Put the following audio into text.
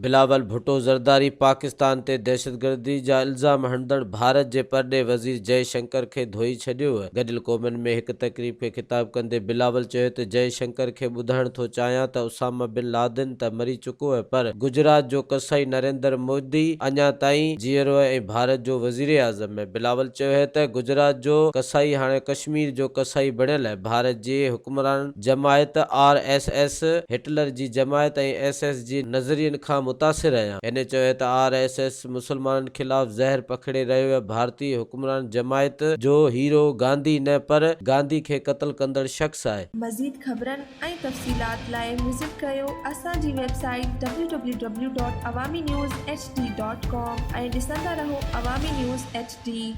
بلاول ڀٽو زرداري پاڪستان تي دهشتگردي جا الزام هڻندڙ ڀارت جي پرڏيهي وزير جئي شنڪر کي ڌوئي ڇڏيو. گڏيل قومن ۾ هڪ تقريب کي خطاب ڪندي بلاول چيو ته جئي شنڪر کي ٻڌائڻ ٿو چاهيان ته اسامه بن لادن ته مري چڪو پر گجرات جو قصائي نريندر مودي اڃا تائين جيئرو ۽ ڀارت جو وزيراعظم. بلاول چيو ته گجرات جو قصائي هاڻي ڪشمير جو قصائي بڻيل ڀارت جي حڪمران جماعت آر ايس ايس، هٽلر جي جماعت ۽ ايس ايس جي نظرين کان متاثر آهيان. هن چيو ته آر ايس ايس مسلمانن خلاف زهر پکيڙي رهيو آهي، ڀارتي حڪمران جماعت جو هيرو گانڌي نه پر گانڌي کي قتل ڪندڙ شخص آهي. مزيد خبرن ۽ تفصيلات لاء وزٽ ڪريو اسان جي website W W W dot Awami news H D dot com ۽ ڏسندا رهو عوامي نيوز ايڇ ڊي.